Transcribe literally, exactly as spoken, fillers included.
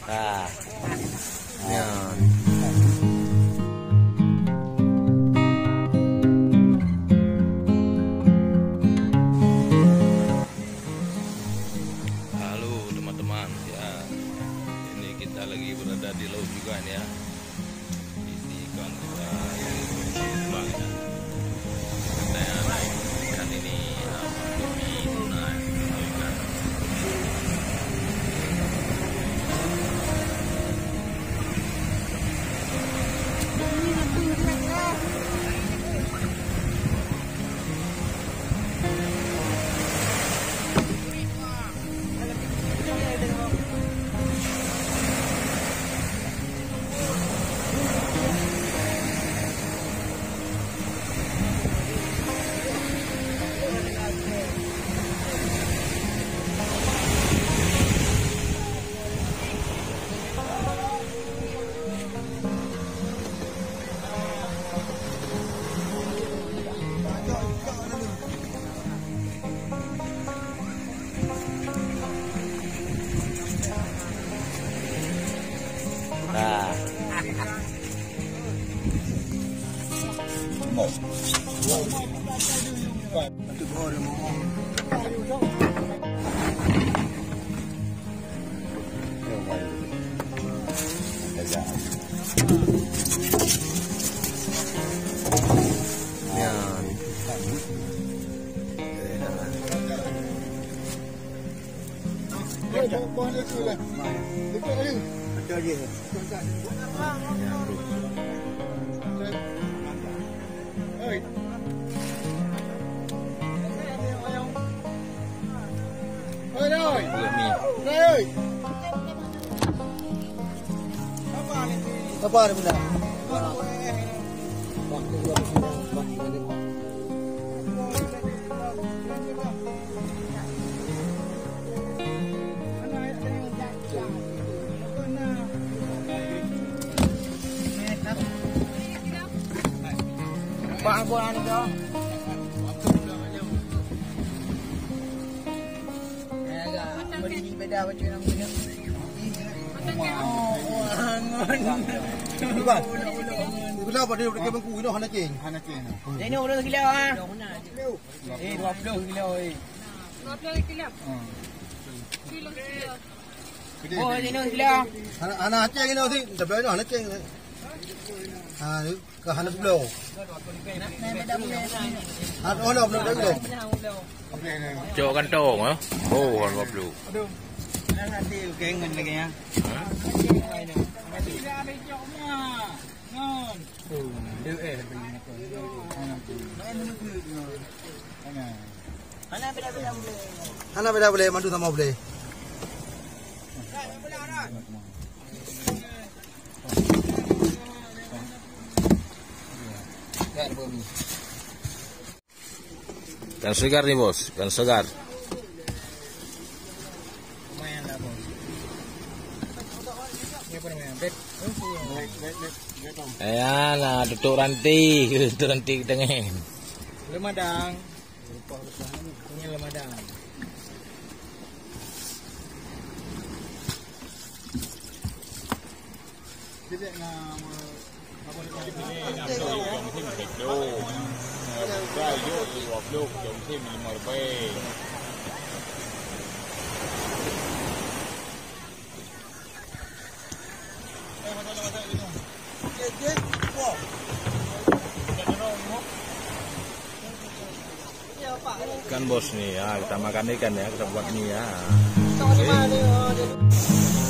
Ah. Ya. Halo teman-teman, ya. Ini kita lagi berada di laut juga nih ya. Isi ikan kita yang banyak. Saya naik ikan ini, ah, Pak Bobi naik ikan. Nah. Sabar, Bunda. Kenapa dia pakai bangku? Ini hana ceng. Hana ceng. Ini udah kilo, ah. Eh, dua puluh kilo, eh. Dua puluh kilo. Hmm. Kilo, kilo. Oh, ini kilo. Hana, hana ceng ini, tapi ini hana ceng. Ha, ni ke hana kilo. Ha, oh, no, no, no, no. Cok kantong, eh? Oh, dua puluh. Aduh. Nah, nanti kengen lagi ya. Hah? Nanti ada cok mah. Non. Hana beda boleh, mantu sama boleh. Ikan segar nih, Bos, ikan segar. Lumayan lah, Bos. Ini apa namanya? Beb. Beb, beb, beb, beb, Om. Eh, ya, nah, tutup ranti, tutup ranti tengah. Belum ada. Ini belum ada. Kan bos ni, ya, kita makan ikan ya, kita buat mie ya. Oke.